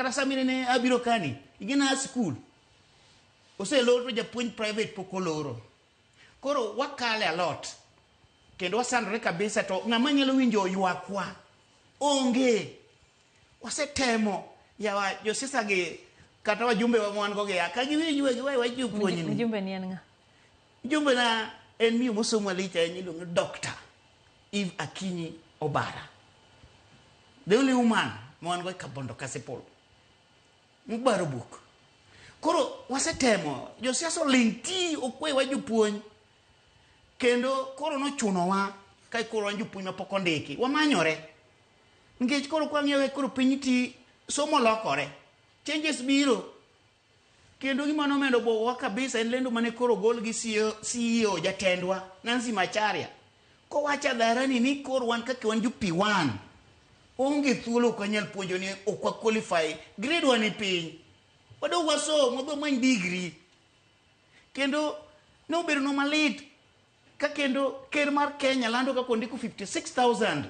kata sama inene abiro kani, igina school. Oselor to japuonj private pok oloro. Koro wakale a lot. Kendo wasandore kabisa to ng'ama nyalo winjo ywakwa onge. Wasetemo yawa josiasa gi kata wajumbe wa wan go gi ya ka giwinj we giwe wach jopuonj ni. Mjumbe ni en ng'a? Mjumbe na en miyo mosomo malich ahinya iluongo ni Dr. Eve Akinyi Obara. The only woman ma wan go e Kabondo Kasipul. Mobaro buk. Koro wasetemo, josiasa oling' ti okwe wa jopuonj. Kendo koro nochunowa ka koro wan jopuonj mapok ondiki, wamanyore. Nikech koro kwang'iyo kaka koro piny ti, somo lokore. Changes biro. Kendo gima nomedo bwogowa kabisa en lendo mane koro ogol gi CEO, CEO jatendwa Nancy Macharia kowacho hadharani ni koro wan kaka wan jo P1 onge thuolo ok wanyal puonjo ni ok wa qualify grade wa ni piny wadog wasom wadhi wamany degree kendo nobedonwa malit ka kendo ker mar Kenya lando kaka ondiko 56,000